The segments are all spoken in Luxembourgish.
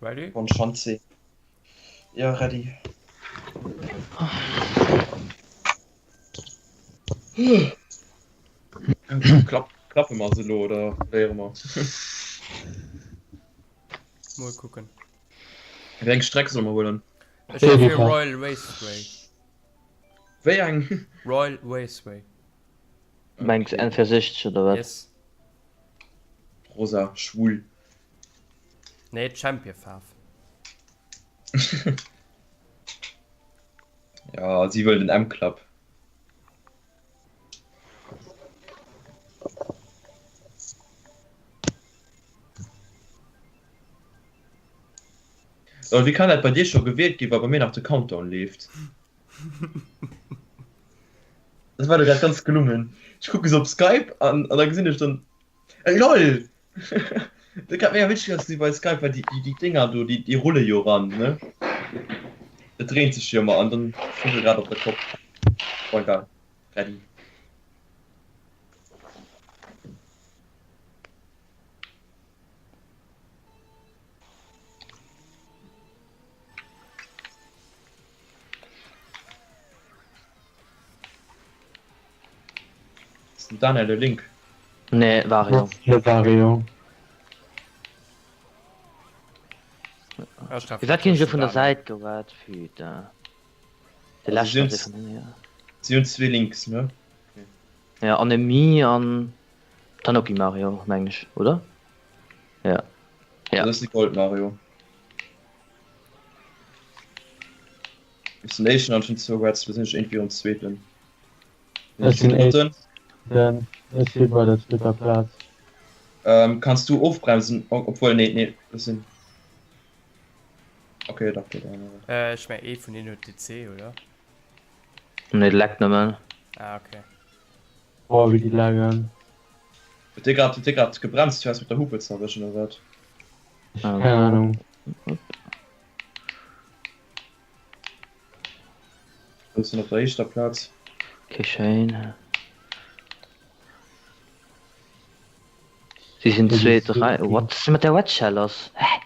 Ready? Bon Schanze. Ja, ready. Klapp, klappe mer se lo oder léiere mer? Mol kucken. Wéi eng Streck solle mer huelen? Ech war fir Royal Raceway. Wéi eng? Royal Raceway. Mengs N64 oder wat? Yes. Rosa, schwul. Nee, d'Championfarf. Ja, si wëll den M-Club. Lol, wéi kann dat bei dir scho gewielt ginn, wa bei mir nach de Countdown leeft? Dat war der grad ganz gelungen. Ech kucke sou op Skype an, an da gesinn ech dann, Äh, lol! Dat grad mega witzeg ass bei Skype, well déi, déi, déi Dinger do, déi, déi rulle jo ran, ne? Dat dréint sech jo ëmmer an dann stung se grad op der Kopp. Bon, egal. Ready. Ass den Daniel de Link? Nee, Vario. Ne Vario. Firwat ginn ech elo vun der Säit gewaart? Putain. De leschten ass ee vun hinnen, jo. Si hunn zwee Links, ne? Ja, an e Mii an Tanuki Mario, mengen ech, oder? Ja. Ja. Dat ass de Gold Mario. Ech sinn éischten an schon zwou Reds, lo sinn ech iergendwéi um zweeten. Ech sinn éischten, ech si bei der zweeter Plaz. Ähm, kanns du ofbremsen? Obwuel, nee, nee, ech sinn. Okay, dach, geet awer. Äh, ech meng ee vun hinnen huet DC, oder? Nee, de leckt nëmmen. Ah, okay. Boah, wéi déi laggen. Huet dee grad, huet dee grad gebremst fir eis mat der Hupe ze erwëschen, oder wat? Keng Ahnung. Ech sinn op der éischter Plaz. Okay, schéin. Si sinn 2, 3. What? Was mat der Red Shell lass? Hä?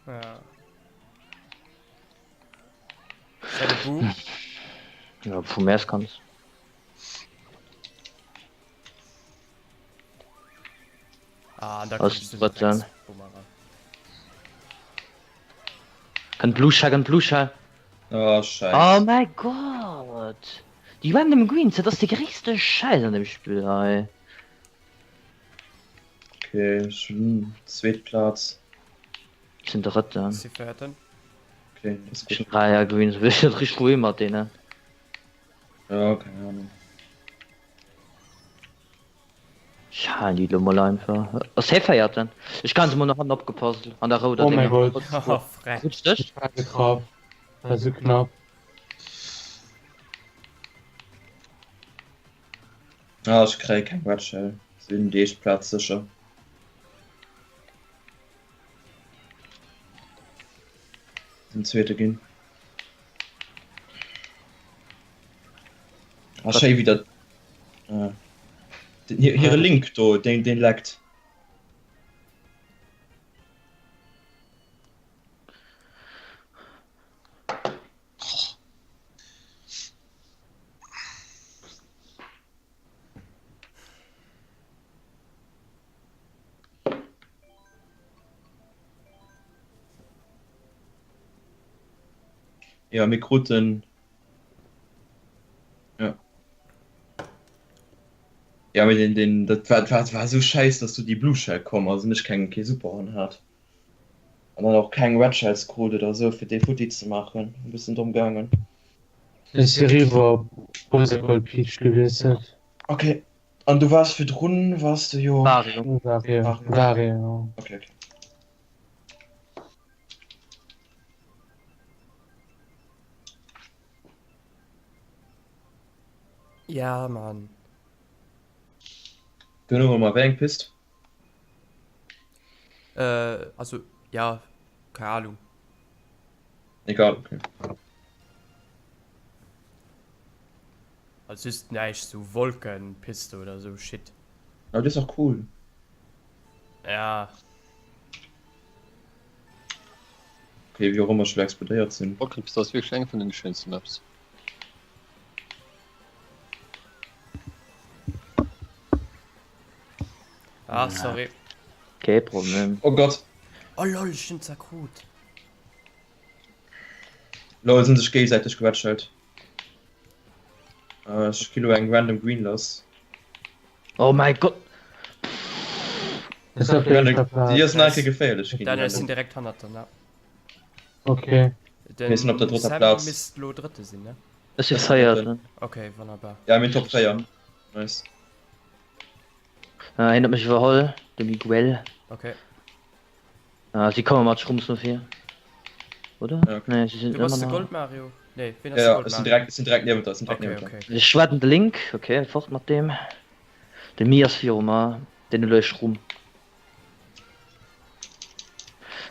Ja. Ist dat e Boo? Ja, vu mir aus kanns. Ah, an da Ass kritt wat dann? Kënnt Blue Shell, kënnt Blue Shell. Oh, Scheiß. Oh mäi Gott! Déi random Greens, dat ass de gréisste Schäiss an dem Spill hei. Okay, ech hunn zweet Plaz. Ech sinn drëtten. Ech si véierten. Okay, dat ass Ech gutt. hunn 3 Greens, wéi ech net richteg wouhi mat deenen. Ja, keng Ahnung. Ech halen déi lo mol einfach. Ass hie véierten? Ech kann se mol nach hannen opgepasst an der rouder Oh mäi Dénger. Gott. Oh, freck. Rutsch dech? Ech war getraff. War sou knapp. Ah, ech kréie keng Red Shell. Sinn déi éischt Plaz sécher. Sinn Zweete ginn. Ah, schéi wéi dat. Ah. Den, hir, hire Link do, deen, deen leckt. Ja, mir kruten. Ja. Ja, mee den, den, dat war, dat war esou schäiss, dass du déi Blue Shell komm ass an ech keng, kee Superhorn hat. An dann och keng Red Shells krut oder esou, fir déi futti ze maachen. E bëssen domm gaangen. Ech si riwwer op Rosa Gold Peach gewiesselt. Okay. An du waars virdrun, waars de jo. Vario. Vario, Vario. Okay, okay. Ja, Mann. Duerno hu mer wéi eng Pist? Äh, also, ja, keine Ahnung. Egal, okay. Also just näischt, sou Wolkenpiste oder sou Shit. Awer déi ass och cool. Ja. Ok, wéi och ëmmer ech elo explodéiert sinn. Apocalypse ass wierklech eng vun den schéinste Maps. Ah, sorry. Kee Problem. Oh Gott. Oh lol, ech hunn zerkrut. Lol, sinn sech géigesäiteg gewetschelt. Äh, ech gi lo eng random green lass. Oh mäi Gott! Ech op der éischter Plaz. Déi ass nach eng Kéier geféierlech ginn. Daniel, ech sinn direkt hannert der, ne? Okay. Den Mir sinn op der drëtter Sam Plaz. misst lo Drëtte sinn, ne? Ech si Véierten. Okay, wonnerbar. Ja, mir Top 4. Nice. Äh, hien huet mech iwwerholl, de Miguel. Okay. Ah, si komme mat Schrumps no vir. Oder? Ja, okay. Nee, si sinn Du bass ëmmer de nach. Gold Mario? Nee, wien Ja, ass de ja, Gold ech sinn Mario? direkt, ech sinn direkt niewent der, ech sinn direkt Okay, niewent der. okay. Ech schwätzen de Link, okay, fort mat deem. De Mi ass viru mer, deen huet elo e Schrumm.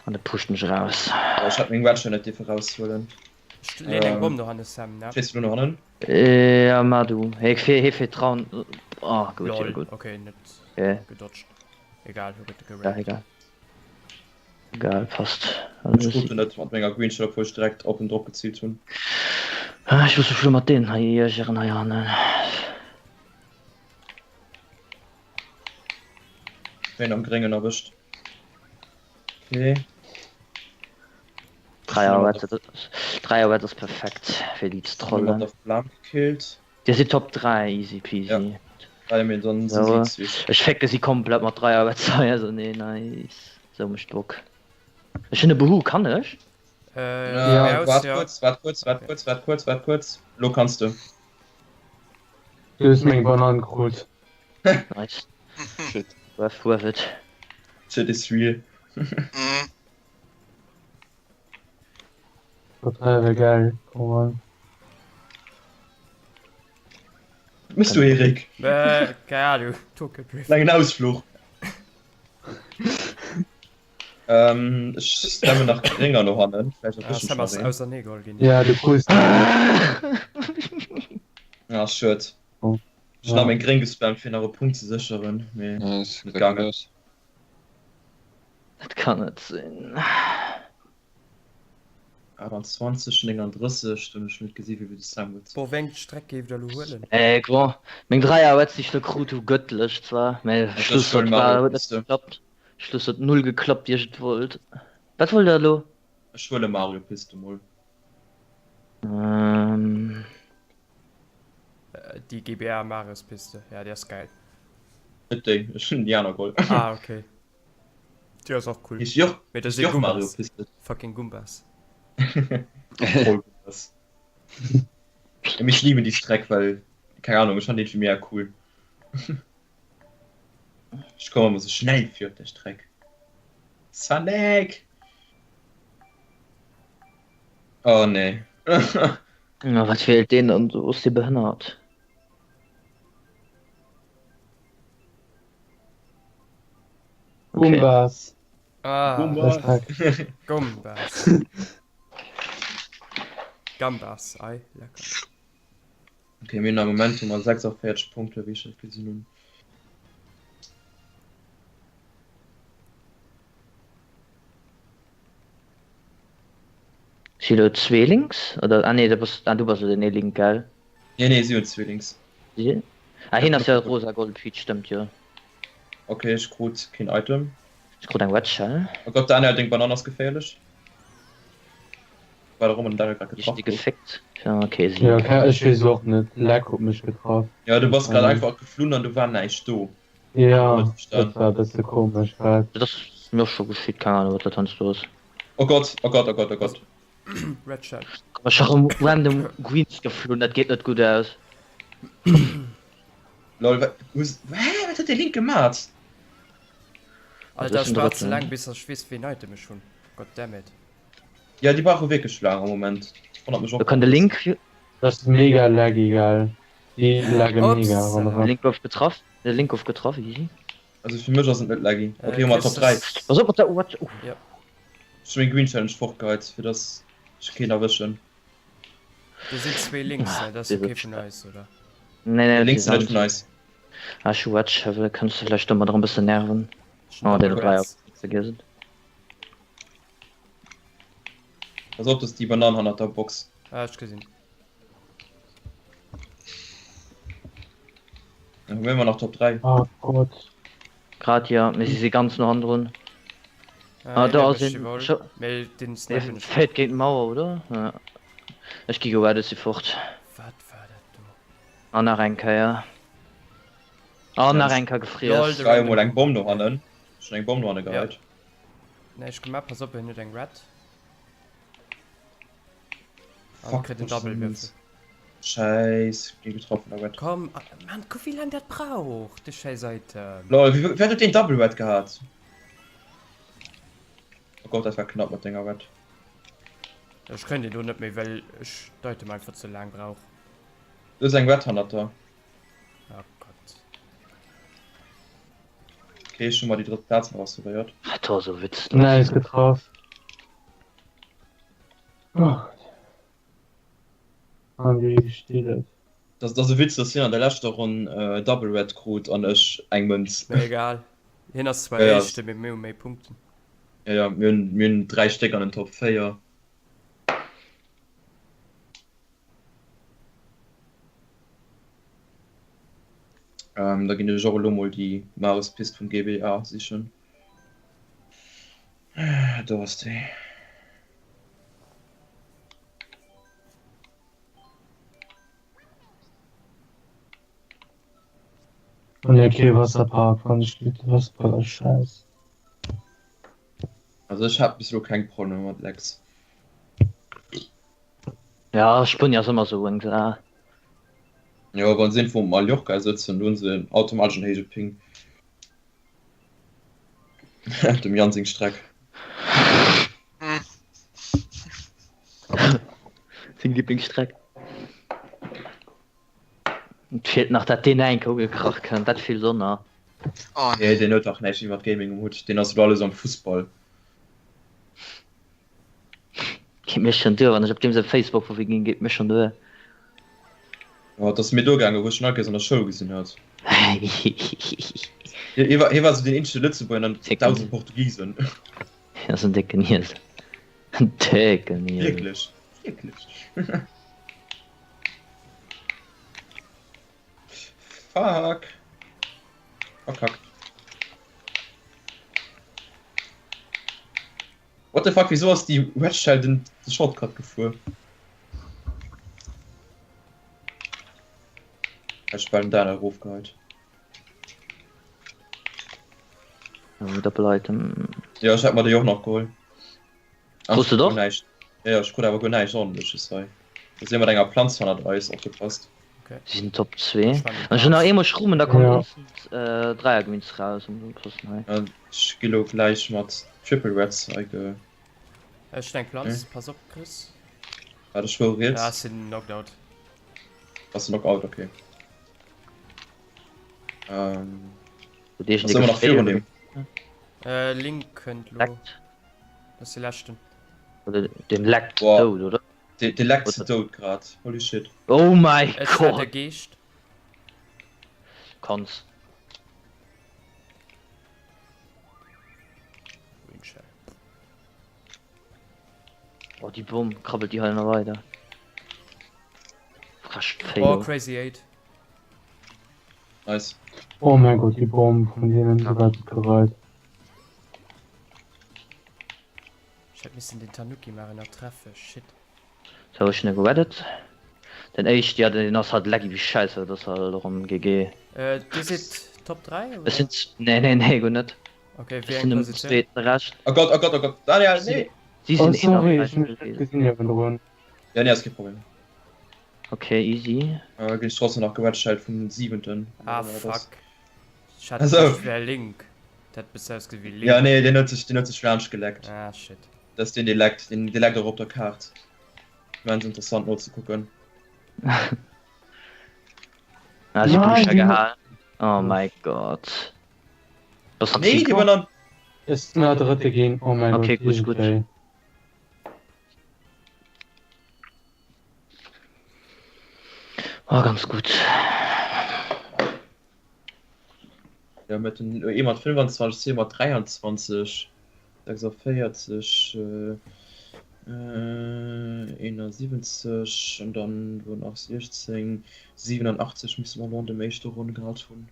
An e pusht mech eraus. Oh, ech hätt meng Wedge net dierfe raushuelen. Ech leen eng Ähm, Bomm no hanne Sam, ne? Schéiss du lo no hannen? Ja, ma du. Hee, hee fir trauen. Oh, gutt, jo, Lol, gutt. okay, net Okay. gedodged. Egal, hu gëtt Ja, gerammt. egal. Egal, passt. Ech krut en net mat menger Green Shell, obwuel ech direkt op en drop geziilt hunn. Ah, ech muss mech lo mat deenen hei iergeren hei hannen. Ween am Gréngen erwëscht. Okay. Dräier ass perfekt fir déi ze trollen. Mat der Flam gekillt. Dir sidd Top 3, easy peasy. Ja. Dräi mee dann so. si si Ech fecke si komplett mat Dräier Wetzer, also nee, nice. Sou mécht Bock. Ech hunn e Behu, kann ech? Äh, ja, aus, wart ja. kurz, wart kurz, wart kurz, wart kurz, wart kurz. Lo kanns du. Du hues meng Banann krut. Nice. Shit. Worth, worth it. Shit is real. Mhm. Dat wär geil, come on. Wat mëss du Eric? Äh, keine Ahnung, Tokyo Drift. Klengen Ausfluch. Ähm, ech spammen nach Grénger no hannen. Vläicht Ah, erwëschen Sam ech ass nach een. ausernee geholl ginn. Ja, du krus. Ah, schued. Oh. Ech hunn nach meng Gréng gespammt fir nach e Punkt ze sécheren, mee Nice, net gesäit gutt gaangen. aus. Dat kann net sinn. 28, 39, do hunn ech net gesi wéi vill de Sam huet. Boah, wéi eng Streck géif der elo huelen? Äh, bon, meng Dreier huet sich lo krut hu gëttlech zwar, mä Also ech Schluss huelen huet war Mario huet net Piste. geklappt. Schluss huet null geklappt, wéi ech et wollt. Wat wollt der elo? Ech huele Mario Piste mol. Ähm. Déi GBA Marios Piste, ja déi ass geil. Net déi, ech hunn déi aner geholl. Ah okay. Déi ass och cool. Heescht déi och, Mee dat heescht si déi och Mario Gumbas. Piste? Fucking Gumbas. Voll Gumbas. Ja, mee ech liben déi Streck, well, keng Ahnung, ech fannen déi irgendwie mega cool. Ech komme ëmmer sou schnell fir op der Streck. Sonic! Oh nee. Na, wat feelt deen dann do? Ass dee behënnert? Okay. Gumbas. Ah, Gumbas. Gumbas. Gambas, ei, lecker. Okay, mir hunn am Moment hu mer 46 Punkte, wéi ech dat gesinn hunn. Si lo zwee Links? Oder, ah nee, da bass, ah du bass lo den ee Link, gell? Nee, nee, si hunn Zwillings. Si? Ah, hien ass jo rosa Goldpeach, stëmmt jo. Okay, ech krut keen Item. Ech krut eng Red Shell. Oh Gott, Daniel, deng Banann ass geféierlech. Wat och ëmmer den Daniel grad Ech getraff si gouf. gefickt. Ja, okay, si. Ja, okay, ech weess och net. Leck huet mech getraff. Ja, du bass grad Ähm. einfach geflunn an do war näischt do. Ja, Net verstan. dat war e bësse komesch grad. Dat ass mir och scho geschitt, keng Ahnung, wat dat heiansdo ass. Oh Gott, oh Gott, oh Gott, oh Gott. Red Shell. Komm, ech erëm random Greens geflunn, dat geet net gutt aus. Lol, wat, hus, hä, wat huet dee Link gemat? Alter, ass ech den waart ze drëtten. laang bis ech weess wéi en Item ech hunn. Goddammit. Ja, déi brauche wierklech laang am Moment. Wonnert mech Do och. kann de Link, Dat ass mega laggy, gell? Déi lagge mega Ups. de ronderëm. Link gouf getraff, de Link gouf getraff, easy. Also fir mech ass et net laggy. Äh, Okay, hu mer Chris, Top 3. das- Pass op mat der, what, uff. Ja. Ech hu meng Green Challenge fortgeheit, fir dass ech keen erwëschen. Do sinn zwee Links, ne? Dat ass Déi okay sinn vun eis, oder? Nee, nee, Links déi sinn net vun eis. Ah, ech hu Wedge Shovel, kënns de vläicht domadder e bëssen nerven. Ech hunn Oh, den Double Dreier Reds. vergiess et. Pass op, dass déi Banann hannert der Box. Ah, ech gesinn. Dann hu mir ëmmer nach Top 3. Oh Gott. Grad jo, mee si si ganz no hannendrun. Ah, Ah, do een ass erwëscht een. wuel. Scho Mee den dee snipen ech fält net. géint d'Mauer, oder? Ja. Ech gi gewett, ech si fort. Wat war dat do? An nach eng Kéier. An nach Jens. eng Kéier Lol, gefriess. de Geie mol random. eng Bomm dohannen. Ech hunn eng Bomm dohanne Ja. geheit. Näischt gemaach, pass op, en huet eng Red. An Fuck, kritt en wo ass Double denn Würfel. Scheiß, ich bin getroffen vun der Red. Komm, ah, Mann, kuck wéi laang dat brauch, de schäiss Item. Lol, wéi wéi huet deen Double Red gehat? Oh Gott, dat war knapp mat denger Red. Ech kréien deen do net méi, well ech d'Item einfach ze laang brauch. Do ass eng Red hannert der. Oh Gott. Okay, ech hu mer déi drëtt Plaz nach assuréiert. Dat war sou witzlos. Nice getraff. Oh Gott. An wéi steet et? Dat ass e Witz, dass hien an der leschter Ronn Double Red krut an ech eng Mënz. Mee egal, hien ass zwar Ja, ja. Éischte, mee mir hu méi Punkten. Ja, ja, mir hunn, mir hunn 3 Stéck an den Top 4. Ähm, da ginn ech och elo mol déi Marespist vum GBA sichen. Do ass déi. An ja, okay, Wasserpark, wann ich mit Wasserpark ass scheiß. Also ech hat bis elo keng Problemer mat Lex. Ja, Spuenien ass ëmmer sou eng Saach. Jo, wann se irgendwou op Mallorca sëtzen, do hunn se automatesch en héije Ping. Dem Jan seng Streck. Seng Lieblingsstreck. Et feelt nach, dat deen enke ugekrach kënnt, dat feelt och nach. Oh Nee, nee. deen huet dach näischt iwwert Gaming um Hutt. Deen ass elo alles am Fussball. Geet mir schon duer, wann ech op deem säi Facebook-Profil ginn, geet mir schon duer. Jo, et ass mir duergaangen, wou ech en all Kéiers an der Schoul gesinn hat. Hie war, hie war sou deen eenzege Lëtzebuerger an 1.000 Portugisen. Hien ass en décken Iesel. En décken Iesel. Wierklech, wierklech. Fuck. Verkackt. What the fuck, wieso ass déi Red Shell den Shortcut gefuer? Ech bal den Daniel erofgeheit. Oh, Doppel Item. Ja, ech hat mer déi och nach geholl. Krus du doch? Näischt. Ja, ja, ech krut awer guer näischt ordentleches hei. Da si mat enger Planz hannert eis, opgepasst. Okay. Si sinn Top 2. Ech war net An ech hunn nach eemol Schrummen, da kommt Ja. instant äh, Dreiergemünz raus. Um Posten hei. Ja, ech gi lo gläich mat Triple Reds hei ge. Ech hunn eng Planz, pass op Chris. Wat ech wou riets? Ah, ech sinn knocked out. Bass du knock out, okay. Ähm, Hutt Iech ass ëmmer nach virun deem. Äh, Link kënnt lo. Leckt. Dat ass de leschten. Oder den leckt Boah. dout, oder? De, de leckt ze dout grad. Holy shit. Oh my Ech war de God! Geescht. Kanns. Green Shell. Oh, déi Bomm krabbelt déi hei nach weider. Frech Oh, Fail. Crazy 8. Nice. Oh mein Gott, die Bomben von denen sogar bereit. Ech hätt missen den Tanuki Mario nach treffen, shit. Sou, ech hunn e gereddet. Den éischt, ja den ass halt laggy wéi Schäisse, dat ass halt och am GG. Äh, dir sidd Top 3 Ech sinn, nee nee nee guer net. Okay, Ech wéi sinn eng um Positioun? zweeten Rescht. Oh Gott, oh Gott, oh Gott, Daniel, nee! Si Oh sinn sorry, ech hunn 31 dech net gewesen. gesinn niewendrun. Ja, nee, ass kee Problem. Okay, easy. Äh, ginn ech trotzdem nach gewetschelt vum siwenten. Ah Oder was? fuck. Ech hat Also. geduecht, et wär Link. Dat huet bësse ausgesinn wéi Link. Ja, nee, deen huet sech, deen huet sech laanscht geleckt. Ah shit. Dat ass deen, dee leckt. Deen, dee leckt och op der Kaart. Immens interessant nozekucken. Ah, si Nein, Pusher die- gehalen. Oh mein Gott. Bass du Nee, déi Zico? Banann! Ist na dritte ginn. Oh mein Okay, Gott, gut, easy gut. play. Oh, ganz gut. Jo, mir haten ee mat 25, zwee mat 23, 46, 71 an dann do nach 16, 87 misste mer elo an dem éischte Ronn gehat hunn.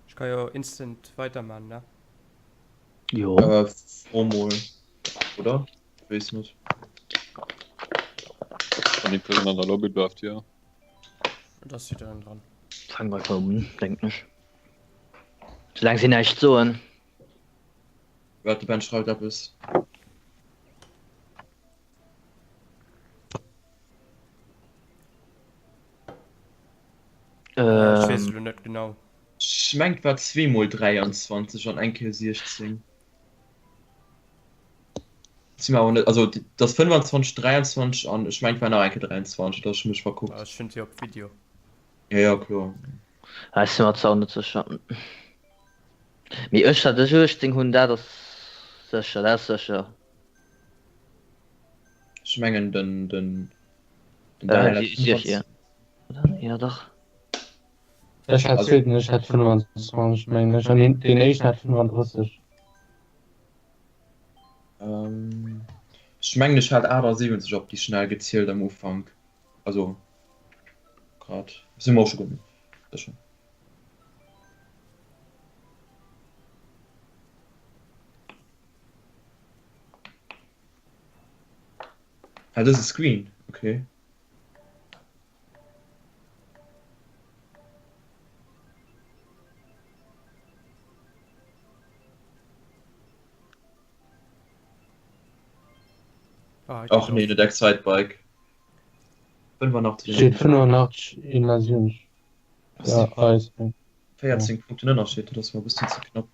Ech ka jo instant weiderman, ne? Jo. Fro mol, oder? Weess net. Wann déi Persoun an der Lobby bleift, jo. Et ass jiddereen dran. Fang einfach un, denken ech. Soulaang si näischt soen. Waart, de Ben schreift eppes. Ech weess elo net genau. Ech mengt et war zweemol 23 an eng Kéier 16. Si mer awer net, also et ass 25, 23 an ech mengt et war nach eng Kéier 23, oder ech hu mech verkuckt. Ech hunn se op Video. Jo, jo, kloer. Ah, ech si mer zwar och net sécher. Mee ech, dat ech 18 hunn, dat ass sécher, dat ass sécher. Ech mengen den, den, den Daniel hat 25. Ja, dach. Ech hat zweeten, ech hat 25 mengen ech, an deen éischten hat 35. Ech mengen ech hat 78 op déi schnell gezielt am Ufank, also grad si mer och scho guer net sécher. Ah, dëse Screen, okay. Ah, Och nee, net Excitebike. 85. Steet 85 71. Ja, eis. 14 Punkten Ënnerscheed, dat ass mer e bëssen ze knapp.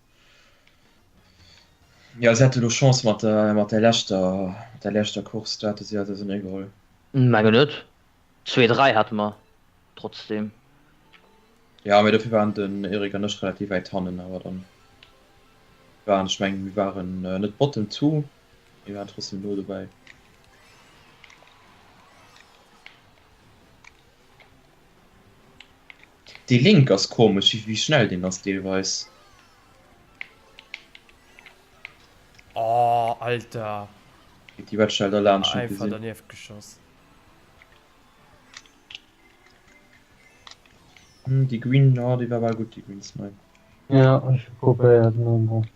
Ja, si hate lo Chance mat der, mat der leschter, mat der leschter Course, do hate si eis auserneegeholl geholl. Mengen net. Zwee, dräi hate mer trotzdem. Ja, mee dofir waren den Eric an ech relativ wäit hannen, awer dann waren, ech mengen, mir waren net bottom two, mee waren trotzdem no dobäi. Dee Link ass komesch, wéi schnell deen ass deelweis. Oh Alter. Déi Red Shell derlaanscht net Einfach gesinn. dernieft geschoss. Hm, déi Green, ja, déi war bal gutt, déi Green Snipe. Ja, ech hu probéiert, mee bon.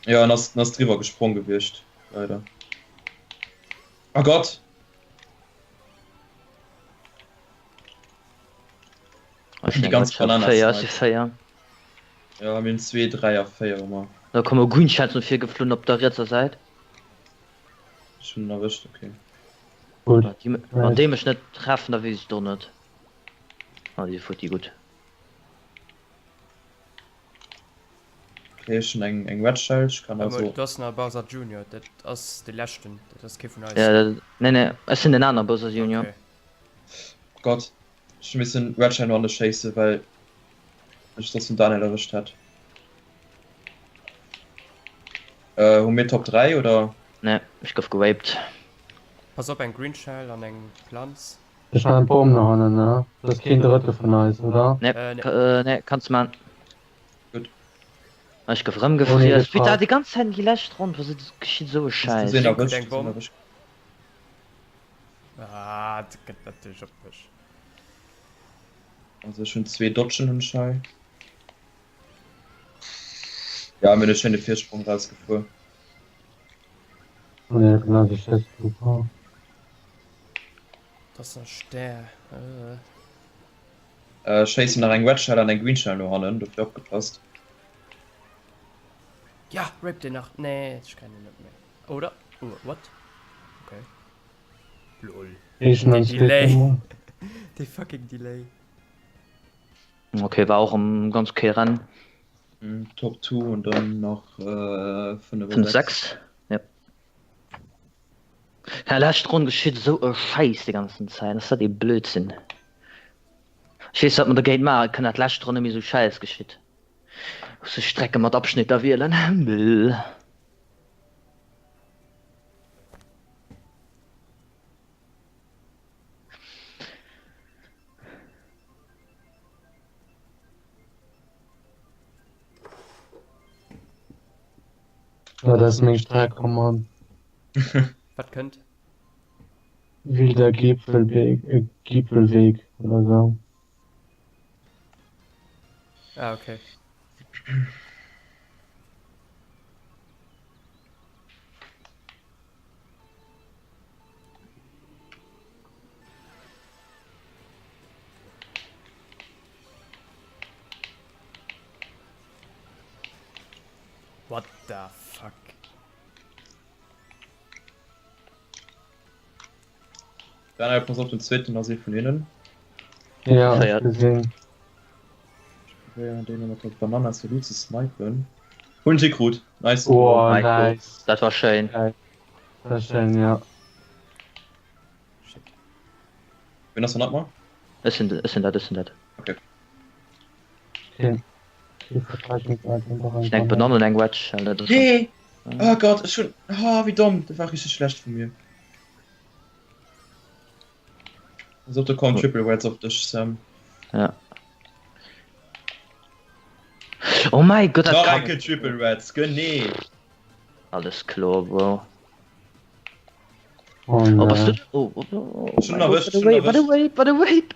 Ja, en ass, en ass driwwer gesprong gewiescht, leider. Oh Gott! Ech Déi ganz Banana 4, ech Snipe. si 4. Ja, mir hunn 2, 3 a 4 ëmmer. Da komme Green Shells no vir geflunn op der rietser Säit. Ech hunn en erwëscht, okay. Gutt. Wann déi mech net treffen, da weess ech et och net. Ah, déi si futti gutt. Okay, ech hunn eng, eng Red Shell, ech kann also. Do ass nach e Bowser Junior, dat ass de leschten, dat ass kee vun eis. Ja, dat, nee, nee, ech sinn den anere Bowser Junior. Okay. Oh Gott, ech hu missen Red Shell no hanne schéissen, well ech soss den Daniel erwëscht hätt. Äh, hu mir Top 3 oder? Nee, ech gouf geraped. Pass op, eng Green Shell an eng Planz. Ech man Bomm no hannen, ne? Dat ass keen Drëtte vun eis, oder? Nee, Äh, nee. äh, nee, kanns man. Gutt. Ech gouf rëm Ohne gefriess. Gefahr. Putain, déi ganz Zäit déi lescht Ronn, was geschitt esou e Hues du Schäiss. se Link huet erwëscht? eng Hues du Bomm. erwëscht? Ah, dat gëtt natierlech op mech. Also ech hunn zwee Dodgen hunn ech hei. Ja, mir hunn e schéine Virsprong rausgefuer. Ja, genau, déi Schäiss super. Dat ass en Stär. Äh. Äh, schéissen nach eng Red Shell an eng Green Shell no hannen, dofir opgepasst. Ja, rape den nach. Nee, ech kennen net méi. Oder? Oh, what? Okay. Lol. Éischten Den an zweeten Delay. Mol. De fucking Delay. Okay, war och en ganz okay Rennen. Mm, Top 2 und dann nach äh, 5 5, 6. Ja. Ja, lescht Ronn geschitt esou e Schäiss déi ganzen Zäit. Ass dat ee Blödsinn. Ech weess wat mer dogéint maache kënnen, dat lescht Ronn net méi esou Schäiss geschitt. Muss ech Strecke mat Abschnitter wielen. Bäh. Dat ass meng Streck, oh Mann. Wat kënnt? Wilder Gipfelweg, Gipfelweg oder sou. Ah, okay. What the fuck? Daniel, pass op, den zweeten ass ee vun hinnen. Ja, ech gesinn. Ech probéieren deen mat der Banana ze gutt ze snipen. Hunn ech krut. Nice. Oh, nice. Dat war schéin. Dat war schéin, ja. Shit. Wien ass dann nach? Ech sinn, ech sinn dat, ech sinn dat. Okay. Okay. Ech eng Banann an eng Wedge. Nee! Oh Gott, ech hunn. Oh, wéi domm! Dat war richteg schlecht vu mir. Pass op, do kommen Triple Reds op dech, Sam. Ja. Oh mäi Gott, dat Nach kann eng Kéier Triple Reds, genee! Alles kloer, Bro. Oh, Oh, bass du. nee. Oh, oh, oh, Ech hunn mein Gott, erwëscht, what a ech hunn rape, what a erwëscht. rape, what a rape!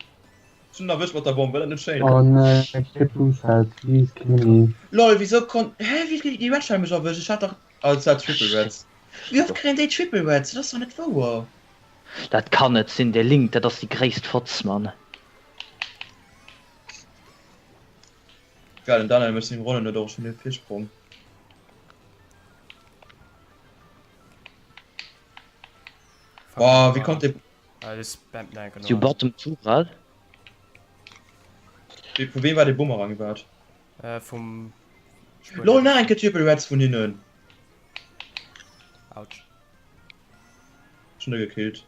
Ech hunn erwëscht mat der Bomb, war dat net schéin? Oh nee, kee Blue-Shell, please kill me. Lol, wisou konnt. Hä, wéi kritt déi Red Shell mech erwëscht? Ech hat dach. Oh, et war Triple Reds. Wéi oft kréien déi Triple Reds? Dat ass dach net wouer. Dat kann net sinn, dee Link, dat ass déi gréisst Fotz, Mann. Geil, den Daniel mécht seng Rollen net och, ech hunn e Virsprong. Fuck, Boah, wéi konnt dee. Ah, dee spammt nach enker You no. bottom two, wat? Wéi, vu wem war dee Bumerang iwwerhaapt? Äh, vum Spuenier. Lol, nach eng Kéier Triple Reds vun hinnen. Autsch. Ech hunn e gekillt.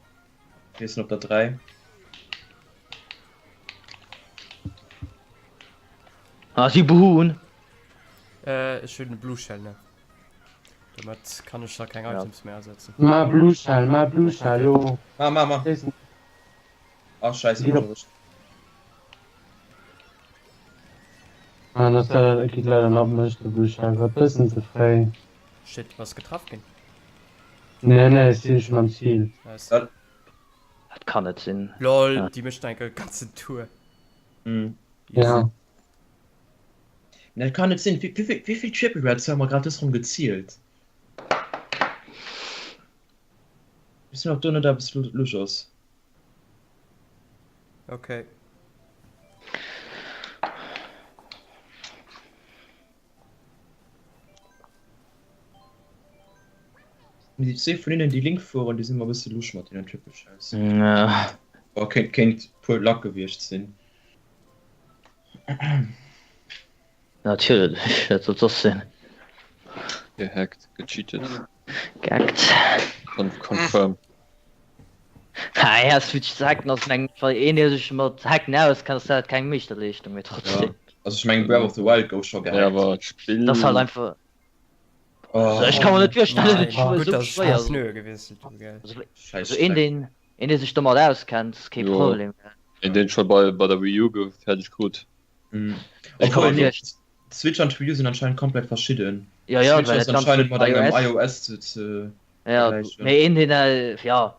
Mir sinn op der 3. Ah, si buhun. Äh, ech hunn e Blue Shell, ne? Domat kann ech da keng Items méi asetzen. Ma Blue Shell, ma Blue Shell, jo. Ma, ma, ma. Ach, scheiße, Geht op. Ah, das leider, geht leider nach mech, de Blue Shell war bëssen ze fréi. Shit, bass getraff ginn? Nee, nee, ech sinn schon am Ziel. Nice. Dat kann net sinn. Lol, déi mécht enke ganzen Tour. Mhm. Ja. Nee, dat kann net sinn. Wéi, wéi, wéi vill Triple Reds hu mer grad dës Ronn gezielt? Weess net, ob do net eppes lusch ass. Okay. Déi zwee vun hinnen, déi lénk fueren, déi sinn mer e bësse lusch mat deenen Triple Shells. Ja. Boah, kéint, kéint puer Luck gewiescht sinn. Natierlech, wat sollt soss sinn? Gehackt, gecheatet. Gehackt. Con confirm. Ha ja, Switch ze hacken ass meng, well een dee sech mat Hacken auskennt, ass dat keng Meeschterleeschtung, mee trotzdem. Ja. Also ech mengen Breath of the Wild gouf scho Ja, gehackt. awer d'Spill. Dat ass halt einfach. Oh, Also ech ka mer net virstellen, Nein, datt d'Spill gutt, esou dass ech schwéier ass. Pneue gewiesselt hu, gell. Also, Scheiß also een Streck. deen, een dee sech domat auskennt, ass kee Jo. Problem. Een deen scho bei, bei der Wii U ge fäerdeg krut. Mhm. Ech ka Obwohl, mer nee, virstellen. Switch an d'Wii U sinn anscheinend komplett verschidden. Ja, ja, Switch well ass dat Ganzt anscheinend mat engem iOS. iOS ze, ze Ja, vergläichen. mee een deen, äh, ja.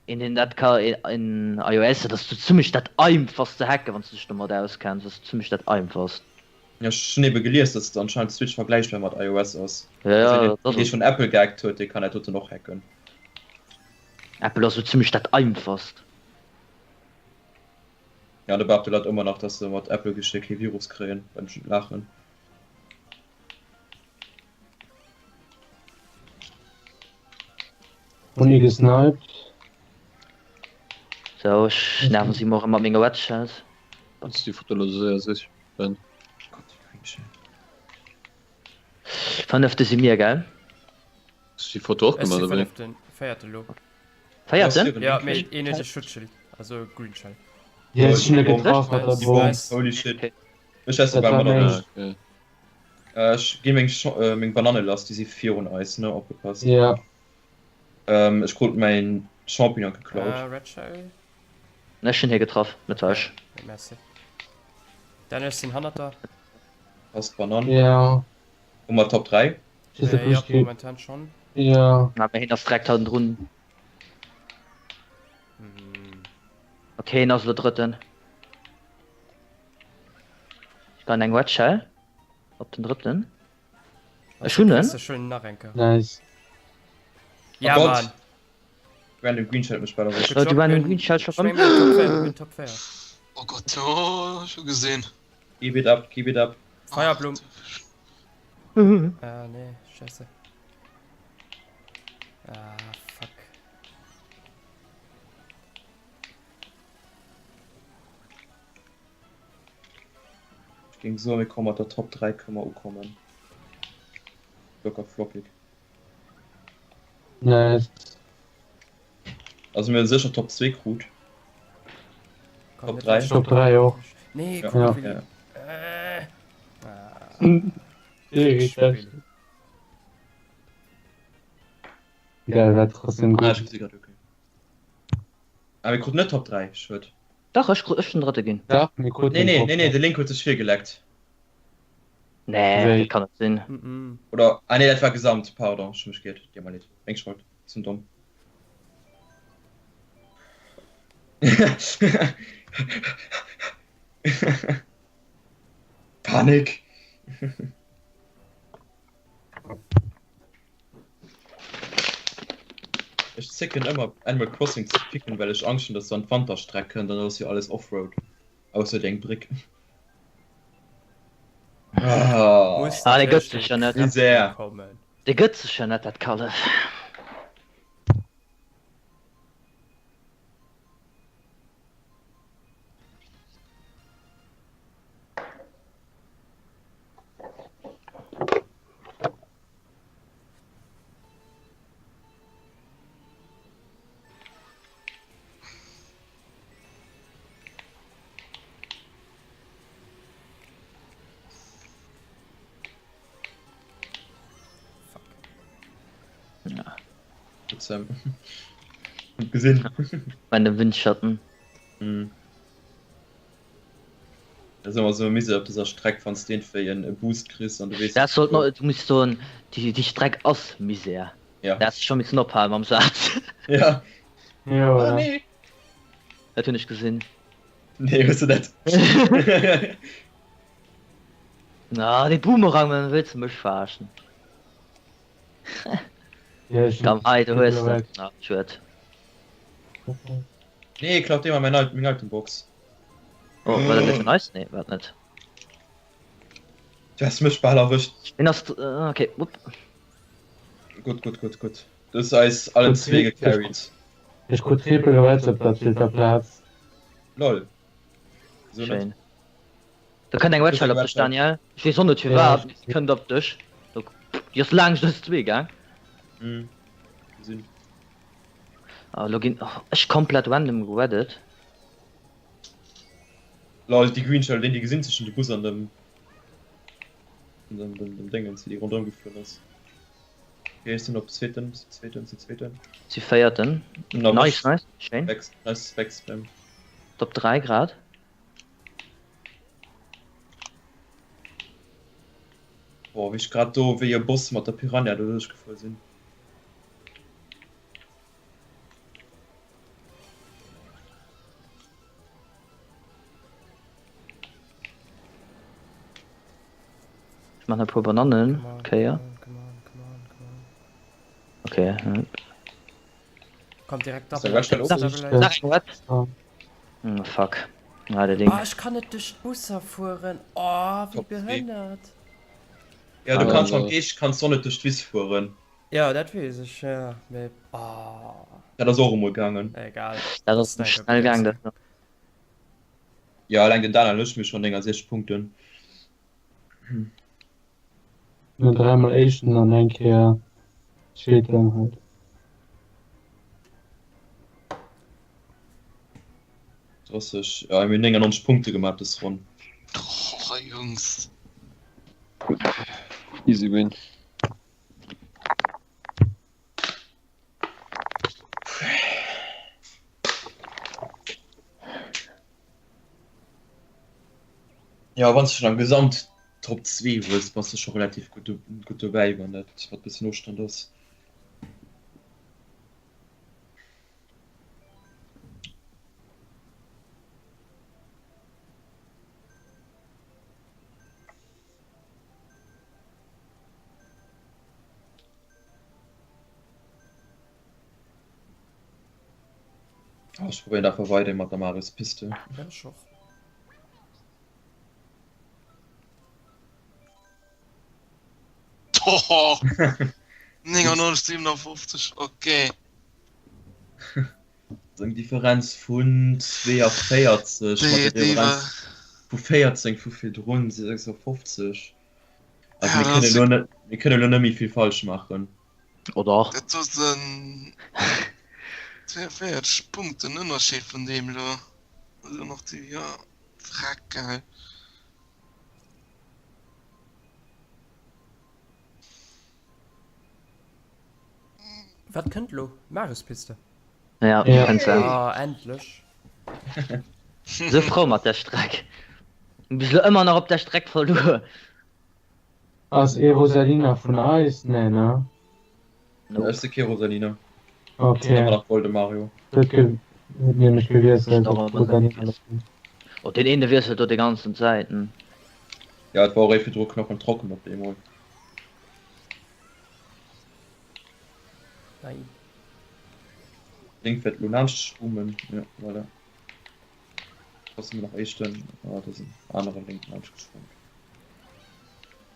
Een deen dat ka in iOS, dat ass sou zimmlech dat einfachst ze hacken, wann s de dech domat auskenns, ass zimmlech dat einfachst. Ja, ech hunn ebe gelies, dass anscheinend d'Switch vergläichbar mat iOS ass. Ja, Also ja, een, dat ass dee et. schonn Apple gehackt huet, dee kann dat doten och hacken. Apple ass sou zimmlech dat einfachst. Ja, da behaapte Leit ëmmer nach, dass se mat Apple-Geschir kee Virus kréien, beim Laachen. Hun ee gesniped. Sou, ech nerven si mor mat menger Wedge-Chance. Kanns déi Foto lo séier sichen, Ben? Gott, déi Green Shell. Fënnefte si mir, gell? Hues du déi Foto och Ech si gemaach, oder wéi? fënneften, véierte lo. Véierten? Ja, mee een huet e Schutzschild, also e Green Shell. Yes, ech hun e getraff mat der Déi Bomb. Bomb, Nice. holy shit. Ech esse Dat bal war mat meng. erwëscht. Ah, okay. Ech gi meng, meng Bananne lass, déi si virun eis, ne? Opgepasst. Ja. Ech krut mäin Champignon geklaut. Äh, Red Shell? Ech hunn hie getraff, net war ech. Okay, merci. Dann ech sinn hannert der. Passt Banann. Ja. Hu mer Top 3? Äh, ja, momentan schon. Ja. Na, mee hien ass direkt hannendrun. Mm. Okay, hien ass elo Drëtten. Ech kann eng Red Shell op den Drëtten. Ech hunn en. Schon nach eng Kéier. Nice. Ja, Oh Gott. Mann. Random Green Shell mech bal erwëscht. Good job, Random Green Shell schon. Ich mein, Top 4, Top 4. Oh Gott, oh, schon gesehen. Keep it up, keep it up. Feierblum. Ah, nee, scheiße. Ah, fuck. Ech géing soen, mir komme mat der Top 3 kënne mer ukommen. Locker flockig. Nice. Also mir hunn sécher Top 2 krut. Top 3. Top 3 och. Nee, Ja. komm, Ja. Äh. Ah, Geil, Geil, war trotzdem Ah, ech gut. gesi grad, okay. Ah, mir kruten net Top 3, schued. Dach, ech krut, ech den drëtte ginn. Dach, mir kruten Nee, nee, Top nee, nee, 3. de Link huet sech virgeleckt. Nee, Wéi? dat kann net sinn. Mm -mm. Oder, ah nee, dat war gesamt, pardon, ech hu mech geirrt, dir mer leed, meng Schold, ech sinn domm. Panik! Ech zécken ëmmer Animal Crossing ze picken, well ech Angscht hunn, dass se an d'Wanterstreck kënnt an dann ass jo alles Offroad, ausser déi eng Bréck. Ah, Muss Ah, dee gëtt natierlech sech jo net. Misär. kommen. Dee gëtt sech jo net, dat Kallef. Fuck. Ja. Gut, Sam. Gut gesinn. Meine Windschatten. Mhm. Dat ass ëmmer sou e Misär op dëser Streck, wann s de iergendwéi en e Boost kriss an du weess Dat sollt no, du muss soen, déi, déi Streck ass Misär. Ja. Da häss de scho missen ophalen mam Saz. Ja. Ja, Ah, voilà. nee. Dat hunn ech gesinn. Nee, hues de net. Ah, dee Boomerang, man, wëlls de mech verarschen? Ja, ich Komm, hei, du hues se. Weg. Ah, schued. Nee, klaut dir mal meng Item- meng Itembox. Oh, war dat net vun eis? Nee, war net. Du has mech bal erwëscht. Den ass, äh, okay, wupp. Gutt, gutt, gutt, gutt. Du hues eis allen zwee gecarried. Ech krut Triple Reds op der zweeter Plaz. Lol. Wieso net? Schéin. Da kënnt eng Red Shell op dech, Daniel. Ech weess och net firwat, mee se kënnt op dech. Déi ass laangscht eis zwee gaang. Mhm. Gesinn. Ah, lo ginn ech komplett random gereddet. Lol, déi Green Shell, deen déi gesinn zwëschen de Bus an dem dem dem dem Déngens, déi rondrëm geflunn ass. Okay, ech sinn op zweeten, sinn zweeten, sinn zweeten. Si véierten. Nice, nice, schéin. Nice Backspam. Top 3 grad. Boah, wéi ech grad do wéi e Boss mat der Piranha do duerchgefuer sinn. Ech man e puer Banannen. Okay, ja. Okay. Komm direkt Ist der Rest Double. Nach eng Red. Oh, fuck. Ah, der Ding. Ah, ech kann net duerch d'Busser fueren. Oh, wéi behënnert. Ja, du kanns mam Geescht kanns du och net duerch d'Wiss fueren. Ja, dat weess ech, ja. Mee, oh. Dat ass och emol gaangen. Egal. Dat ass schnell gaang, dat. Ja, eleng den Daniel huet mir schon 69 Punkten. Nur dreimal éischten an eng Kéier zweeten halt. 30, ja, mir hunn 99 Punkte gemaach dës Ronn. Oh, Jungs. Easy win. Ja, wann s du schon am Gesamt. Top 2 hues, bass de scho relativ gutt gutt dobäi, wann dat mat bëssen Ofstand ass. Ah, ech probéieren einfach weider mat der Marios Piste. Ja, ech och. Hoho! 99, 57, okay. Eng Differenz vun 42 mat der Differenz vu 14 vu virdrun si 56. Also mir kënnen elo net, mir kënnen elo net méi vill falsch maachen. Oder? Dat ass en 42 Punkten Ënnerscheed vun deem elo. Elo nach déi, ja, freck geil. Wat kënnt lo? Mariuspiste? Ja, Ja. kënnt se. Ah, endlech. Sou frou mat der Streck. Bis lo ëmmer nach op der Streck verluer. Ass ee Rosalina vun eis? Nee, ne? Nope. Ech si kee Rosalina. Okay. Ëmmer nach Golden Mario. Dat huet nämlech gewiesselt Ech op och Rosalina. Oh, deen eene wiesselt do déi ganzen Zäiten. Ja, et war och ee virdru knochen trocken op eemol. Nein. Link wäert elo laanscht spoomen. Ja, voilà. Ass ëmmer nach éischten. Ah, do sinn anere Link laanscht gespoomt.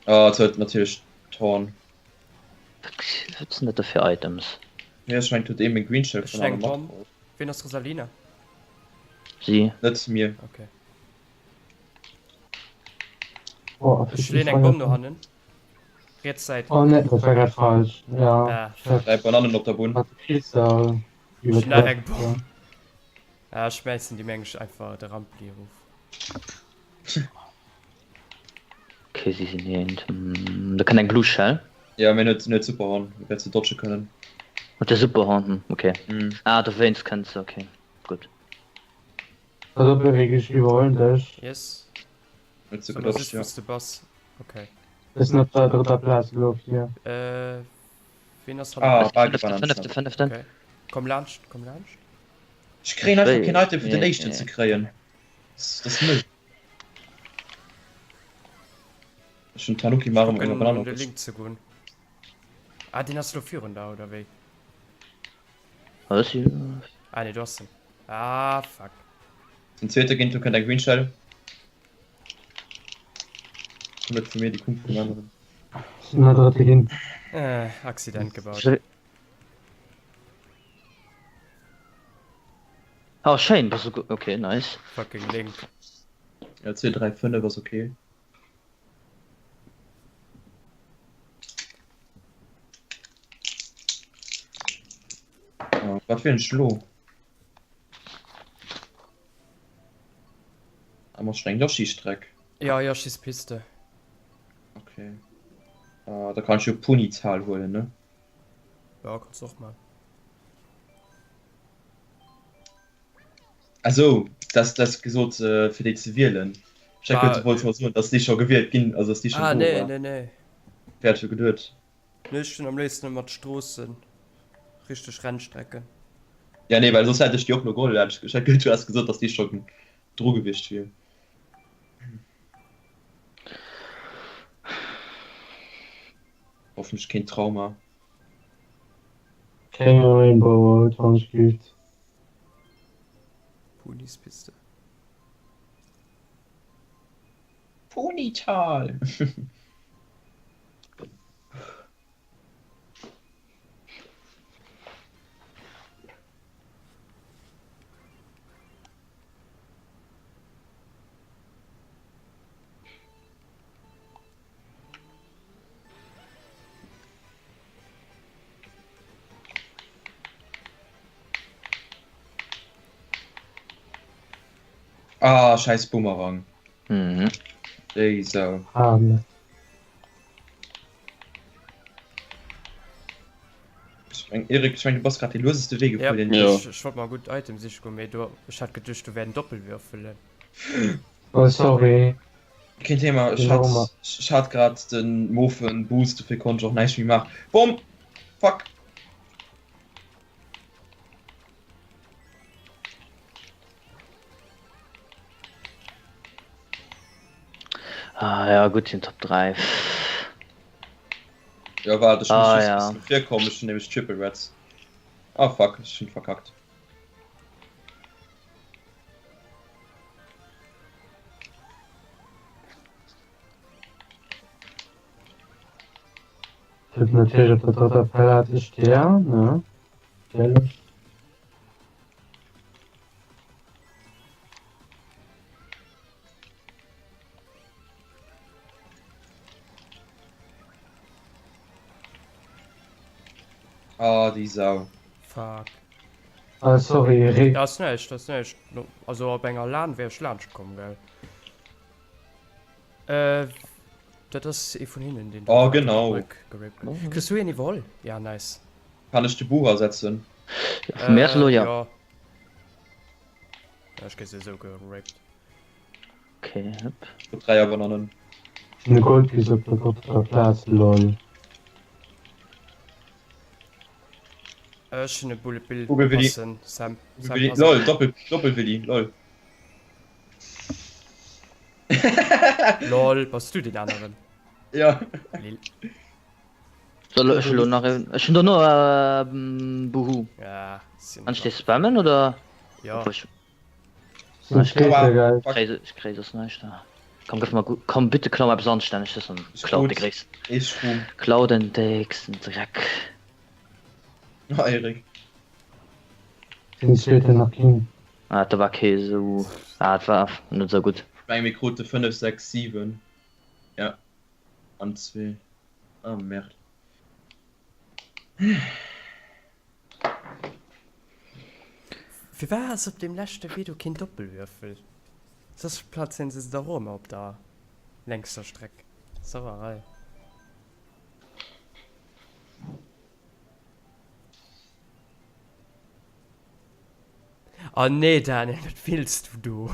Ah, et huet natierlech d'Horn. Wat sinn dat do fir Items? Nee, ech mengen, et huet ee meng Green Shell Ech vun hunn eng allem Bomm. matgeholl. Ween ass Rosalina? Si. Net mir. Okay. Oh, Ech leeën eng Bomm no hannen. Riets Säit. Oh nee, dat war grad falsch. Ja. Ah, fuck. Dräi Banannen op der Bunn. Hat Pilzer Ech hunn nach eng Bomm. Ah, ech schmäissen déi meng ech einfach de Rampli erof. Okay, si sinn hient. Da kënnt eng Blue Shell. Ja, mee net net Superhorn, wäert se dodge kënnen. Mat der Superhorn, hm, okay. Mm. Ah, dowéinst kënnt se, okay. Gutt. Also Erik, ech iwwerhuelen dech. Yes. Huet se Soll mer gedodged, just ja. wous de bass. Okay. Ech sinn op der drëtter Plaz elo vir. Äh, ween ass Ah, hannert? bal Fënnefte, gewannen. fënnefte, fënnefte. Okay. Komm laanscht, komm laanscht. Ech kréien einfach keen Item fir den Nee, éischten nee. ze kréien. Das, das Müll. Ech hunn Tanuki Ech Maru mat kucken enger Banane un de opgesch. Link ze goen. Ah, deen ass elo virun der, oder wéi? Alles hier. Ah nee, do ass en. Ah, fuck. Den zweete géint, do kënnt eng Green Shell. Komm net vu mir, déi kumm vum aneren. Ech sinn der drëtte ginn. Äh, Accident gebaut. Oh, schéin, bass du gu-, okay, nice. Fucking Link. Ja, 2, 3, 5 ass okay. Oh, wat fir en Schlo. Awer schon eng Yoshi-Streck. Ja, Yoshis Piste. Okay. Ah, da kann ich jo Ponytal huelen, ne? Ja, kannst du och man. Also das das gesot äh, fir déi ze wielen. Ech War- du wolltest mal soen, dass déi scho gewielt ginn, also dass déi schon Ah, do nee, war. nee, nee. Wer hat scho geduet? Nee, ech hunn am léifsten ëmmer d'Stroossen. Richteg Rennstrecken. Ja, nee, well soss hätt ech déi och lo geholl. Hätt ech hätt geduet, du häss gesot, dass déi scho dru gewiescht wier. Hoffentlech keen Trauma. Keng Rainbow Road, wann ech gift. Ponispiste. Ponytal! Ah, scheiß Bumerang. Mhm. Déi Sau. Hane. Ech meng, Erik, ech meng, du bass grad dee lueseste Wee Ja, gefuer, deen Ja. ech, ech wollt mer gutt Items siche goen, mee do, ech hat geduecht, do wären Doppelwürfelen. Oh, sorry. Keen Thema, ech hat, ech hat grad den Mofen Boost, dofir konnt ech och näischt méi maachen. Bomm! Fuck! Ah ja, gutt, sinn Top 3. Ja, waart, ech muss Ah, just ja. e bëssen virkommen, ech hunn nämlech Triple Reds. Ah fuck, ech hunn verkackt. Tippen natierlech op der drëtter Plaz ech der, ne? Natierlech. Ah, déi Sau. Fuck. Ah, sorry, Rick. Dat ass näischt, dat ass näischt. Also op enger Lan wär ech laanscht komm, gell? Äh, dat ass ee vun hinnen, deen do Oh, grad op der genau. Brück gerappt gëtt. Kriss du een iwwerholl? Ja, nice. Kann ech de Buch ersetzen? Vun mir aus elo, Äh, jo. jo. Ja, ech gi se esou gerappt. Okay, hopp. Op 3 Abonnanen. Hun e Goldpiece op der drëtter Plaz lol. Ech hunn e Bullet Bill Google Willi. passen, Sam. Google Sam, Willi. pass op. Lol, Doppel, Doppel-Willi, lol. Lol, bass du deen aneren? Ja. Lil. Soll ech elo nach een? Ech hunn dono Buhu. Ja, sinn Kann ech dee spammen oder? Ja. Obwuel ech. Sinn Zweeter, geil. Ech kréie soss näischt da. Komm gëff mer gu komm bitte klau eppes anstänneges an klau de gréissten. Klau den décksten Dreck. Ah Eric. Sinn Zweeter nach ginn. Ah da war kee sou ah et war net sou gutt. Ech menge mir krute 5, 6, 7 ja an 2 ah merde. Firwat ass op deem leschte Video keen Doppelwürfel? Soss plazéieren se se dach och ëmmer op der längster Streck. Sauerei. Oh nee Daniel, wat wills du do?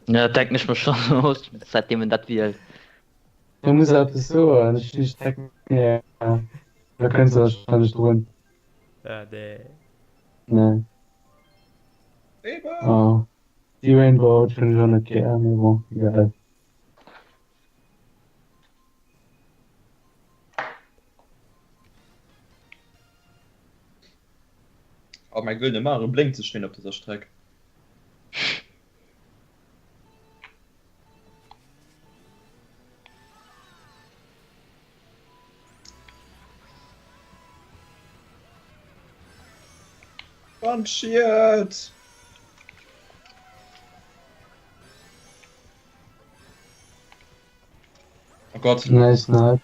Ja, dat denken ech mer schonn, säitdeem en dat wielt. Ech muss eppes soen, ech hunn déi Streck gär. Da kënns de warscheinlech drun. Ah nee. Nee. Oh, déi Rainbow Road hunn ech och net gär, mee bon, egal. Oh, mäi gëllene Mario blénkt sou schéin op dëser Streck. Bandschied! Oh Gott. Nice snipe.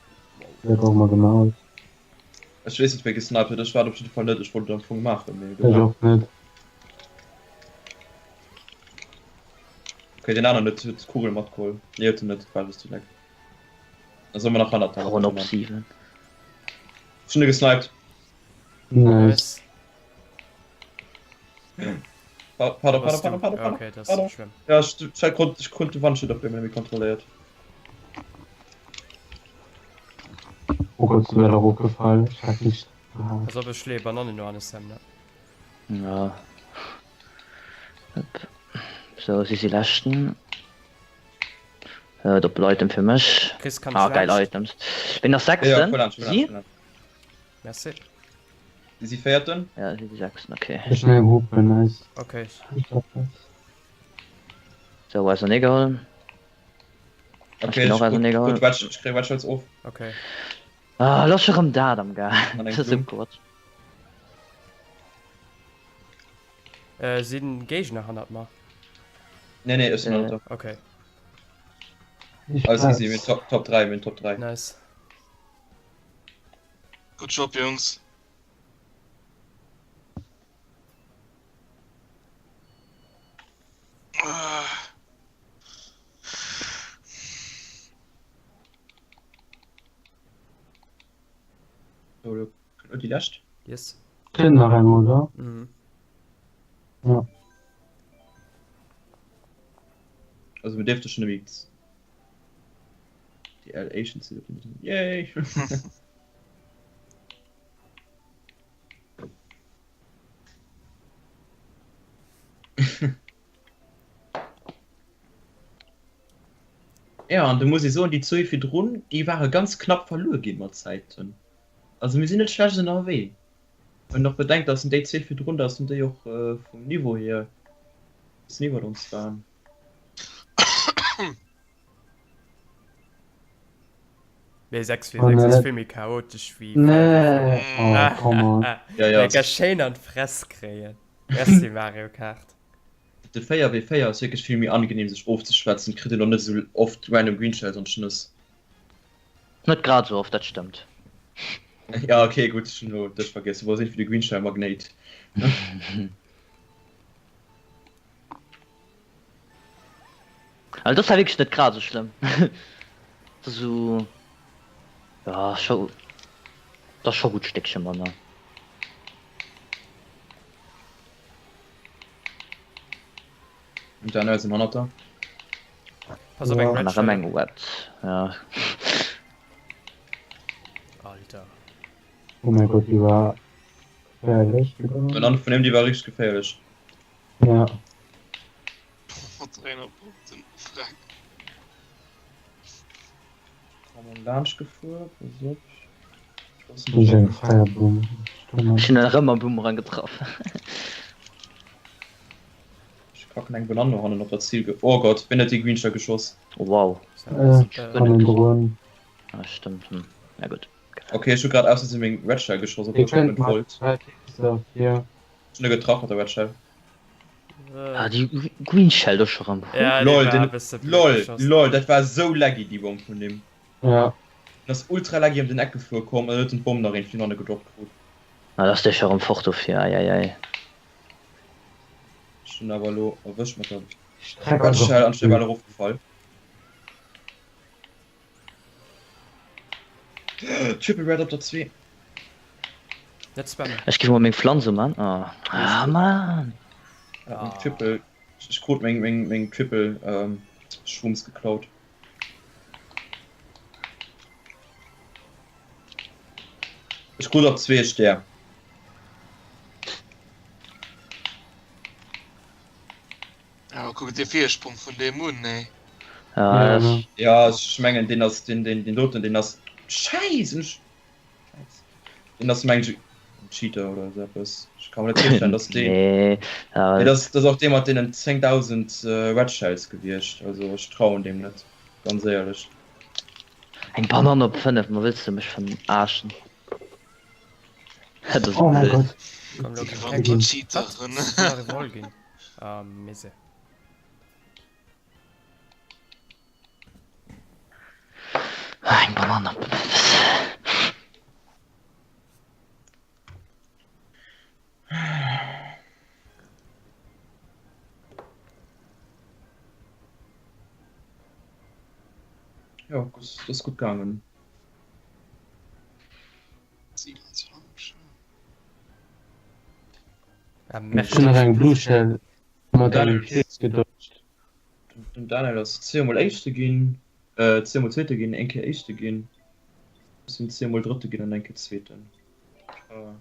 Wer hat auch mal gemault. Ech weess net wéi gesniped huet, ech war et op jidde Fall net, ech wollt et am Fong maachen, mee Ech och net. Okay, deen aneren huet huet d'Kugel matgeholl. Nee, huet en net, war just de Leck. Da soll mer nach hannert der Ron op 7. Ech hunn e gesniped. Nice. Pardon, pardon, pardon, pardon, pardon. Okay, das ist schlimm. Ja, ech, ech krut, ech krut de Wandschild op eemol net méi kontrolléiert. Oh Gott, du wär erofgefall. Ech hat nicht gehabt. Pass op, ech leeë Banannen no an de Sam, ne? Ja. Hopp. So, si si leschten. Äh, Doppel Item fir mech. Chris, kann Ah, ech geil laanscht? Items. Ween ass Ja, sechsten? fuer laanscht, fuer Si? laanscht, fuer laanscht. Merci. Si si véierten. Ja, si si sechsten, okay. Ech hunn eng Hupe, nice. Okay. Ich hab das. So, ausernee geholl. Ech Okay, ginn ech och ausernee krut, geholl. krut Wedge, ech kréie Wedge of. Okay. Ah, lass erëm dat am Ga. An eng Dat ass esou Blumm. Quatsch. Äh, sinn Géigner hannert mer? Nee, nee, ech sinn hannert der. Okay. Ich Alles easy, mir Platz. Top, Top 3, mir Top 3. Nice. Good job, Jungs. Ah. So, lo déi lescht. Yes. Kënnt nach eng, oder? Mhm. Ja. Also mir dierfte schon méi. Déi al Éischten ze Yay! Ja, an du muss ee soen, déi zwéi virdrun, déi ware ganz knapp verluer ginn mat Zäiten. Also mir sinn net schlecht ënnerwee. Wann een och bedenkt, dass déi zwéi virdrun, dass déi och vum Niveau hier e bëssen iwwert ons waren. Mee 6 w 6 ass vill méi chaotesch wéi 4 Nee, oh, come on. Ja, ja. Lecker schéin an d'Fress kréien. Merci Mario Kart. De 4 w 4 ass wierklech vill méi angenehm sech ofzeschwätzen, kritt een och net esou oft random Green Shells an d'Schnëss. Net grad esou oft, dat stëmmt. Ja ok gutt, ech hunn elo dech vergiess, du bass iergendwéi de Green Shell Magnéit. Also das war wirklich net grad so schlimm. Das so ja scho das scho gut Stéckchen manner. Und dann als hannert der. Pass op eng Red Nach eng Web. Ja. Alter. Oh mein Gott, die war gefährlich. Und dann von dem die war richtig gefährlich. Ja. Mat 300 Punkten, Freck. Komm laanscht gefuer, pass op. Ech eng Feierboom. Ech hunn erëm am Boomerang getraff. Ech packen eng Banann no hannen op der Ziel. Oh Gott, wien huet déi Green Shell geschoss? Oh, wow. Äh, hannendrun. Ah, stimmt. Hm. Ja gut. Okay, ech hu grad aus Versinn meng Red Shell geschoss, obwuel ech net wollt. Ja. Ech hunn e getraff mat der Red Shell. Ah, déi Green Shell do scho rëm. Ja, Lol, war den, e bësse blöd lol, geschoss. lol, dat war sou laggy déi Bomm vun him. Ja. Den ass ultra laggy ëm den Eck gefuer komm an huet den d'Bomm nach eent vun hanne gedroppt krut. Ah, da ass dee scho rëm fort dofir, ei ei ei. Ech hunn awer elo erwëscht mat der Streck Red ass och Shell an ech cool. bal erofgefall. Triple Red op der 2. Net spammen. Ech géif mol meng Pflanz uman. Oh. Ah, Mann. Ja, meng Triple. Ech krut meng, meng, meng Triple ähm, Shrooms geklaut. Ech krut op 2 Stär. Ja, kuck dir Virsprong vun deem un, nee. Ja, Ja, Ja, ech mengen deen ass den den den doten den ass Scheiss ech Scheiss. Den ass mengen ech en Cheater oder esou eppes. Ech ka mir net virstellen dass deen Nee, ja, Nee, das das ass och dee mat deenen 10.000 Red Shells gewiescht. Also ech trauen deem net, ganz éierlech. Eng Banann op 5, ma wëlls de mech verarschen? Dat ass Oh mein blöd. Gott. Komm, lo Déi keng wann Wat? Cheateren. Ass nach e Roll ginn. Ah, Misse. Ah, eng Banann op 5. Jo, das ass gutt gaangen. 27. Ah, Ech hunn nach eng Blue Shell mat engem Daniel. Pilz gedodged. Den Daniel ass zweemol Éischte ginn, äh, zweemol Zweete ginn, eng Kéier Éischte ginn. Ech sinn zweemol Drëtte ginn an eng Kéier Zweeten. Ah.